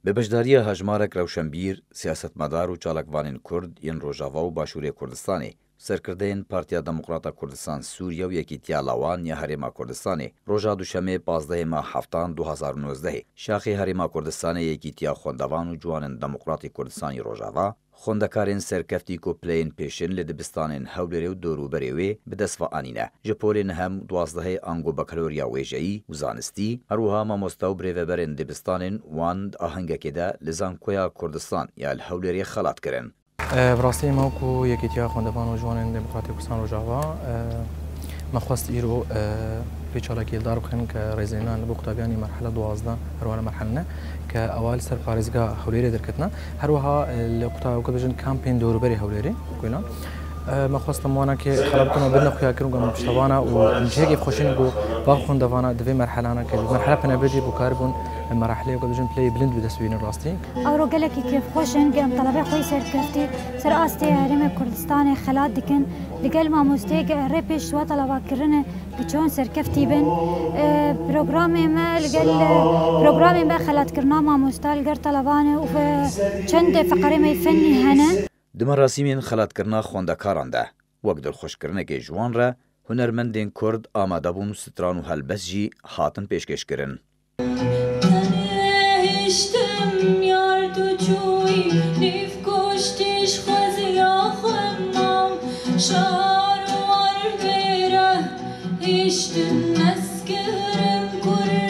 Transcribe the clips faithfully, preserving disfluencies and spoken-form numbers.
Bi beşdariya hejmarek rewşenbîr, siyasetmedar û çalakvanên Kurd yên Rojava û Başûrê Kurdistanê, serkirdeyên Partiya Demokrata Kurdistan Sûriye û Yekîtiya Lawan ya Herêma Kurdistanê, roja Duşemê pazdehê meha heftan du hazar û nozdehê, Şaxê Herêma Kurdistanê Yekîtiya Xwendevan û Ciwanên Demokratî Kurdistanî Rojava, xwendekarên serkeftî ku pileyên pêşin li dibistanên Hewlêrê û dorûberê wê bi dest ve anîne. Ji polên hem duwazdehê ango bakaloriya wêjeyî û zanistî, her wiha mamoste û birêveberên dibistanên wan di ahengekê de li Zankoya Kurdistan ya li Hewlêrê xelat kirin. E, bi rastî me wekû Yekîtiya Xwendevan û Ciwanên Demokratîk Kurdistan Rojava, e, me xwest îro, e, pê çalakî li dar bixin ke rêzlênan li bo qutabiyanî merhele duwazdeh, her wiha merhele ne, ke ewa li ser parêzgeha Hewlêrê derketine. Her wiha, e, li quta-, weke bêjin kampên dewrûberê Hewlêrê, wekî lan. E, me xwest em wana ke xelat bikin û bidine xuyakirin ku em piştevana û em cihekê xweşîn ku va xwendevana di vê merhelana ke bi merhele pine bidî, bi kar bûn, e, merahilê weke bêjin pileyê bilind bi dest bînin rastî. Ewro gelekî kêfxweş in, em telebê xwe yî serkeftî ser astê Herêmê Kurdistanê xelat dikin. Li gel mamosteyê ke rê pêş wa teleba kirine, bi çawan serkeftî bin. E, programê me li gel, e, programê me xelatkirina mamosta li gel teleban e û fe-, çend feqerê me yî fennî hene. Di merasîmên xelatkirina xwendekaran de, wek dilxweşkirinekê ji wan re, hunermendên Kurd amade bûn û stran û helbest jî hatin pêşkêşkirin. Tenê hiştim yar tu çûyî, nîv kuştî ji xweziya xwe mam. Şar war bêre hiştim ez kirim kurê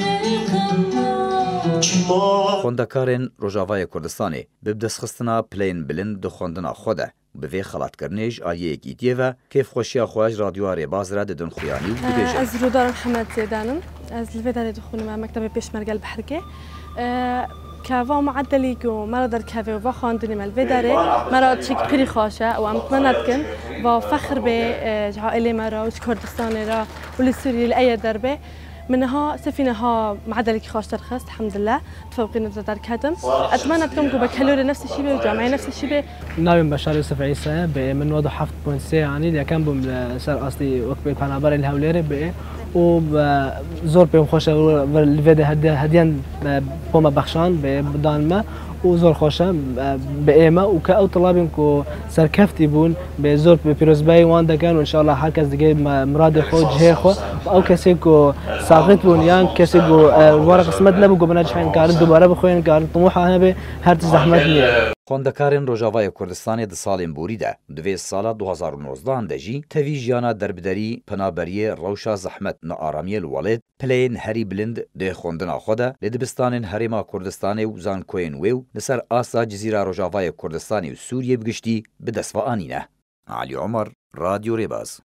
xemam. Çima? Xwendekarên Rojavayê Kurdistanê bi bidestxistina pileyên bilind di xwendina xwe de, bi vê xelatkirinê ji aliyê Yekîtiyê ve kêfxweşiya xwe ji Radyoya Rêbaz re didin xuyanî û dibêjin. Ez Rûdar Mihemed Zêdan im. Ez li vê derê dixwînim, me mektebê pêşmerge li Behrikê. E, ke va muedelî ku me re derkeve û va xwendinê me li vê derê, me re tiştekî pirî xweş e û em tmena dikin va fexr bê, e, ji ailê me re û ji Kurdistanê re û li Sûriyê li eye derbe. Min niha sefî niha muedelekî xweş derxist, elhamdulillah. Tefewqî nizre derketim. Etmena dikim ku bekelorê nefsê şî bê û camiyê nefsê şî bê. Navê min Beşar Yusuf Îsa ye, bê min nod û heft point sê anî, yekem bûm li ser astî wek pê penaberê li Hewlêrê bê û, e, zor pêm xweş e û li vê de hediye, hediyen, e, bo me bexşan bê, dan me û zor xweş e, e, bi ê me û ke ew tilabên ku serkeftî bûn, bê zor pê pîrozbahî wan dikin û înşallah her kes digê me miradê xwe û cihê xwe û ew kesê ku saqit bûn yan kesê ku, e, wara qismet nebû ku bine cihên karin dubare bixwên, karin timoha hebe, her tişt zehmet niye. Xwendekarên Rojavayê Kurdistanê di salên borî de, di vê sala du hazar û nozdeh de jî tevî jiyana derbiderî, penaberiyê, rewşa zehmet, nearamiyê li welêt, pileyên herî bilind dê xwendina xwe de li dibistanên Herêma Kurdistanê û zankoyên wê û li ser asta Cizîra Rojavayê Kurdistanê û Sûriyê bi giştî bi dest ve anîne. Elî Omer, Radyo Rêbaz.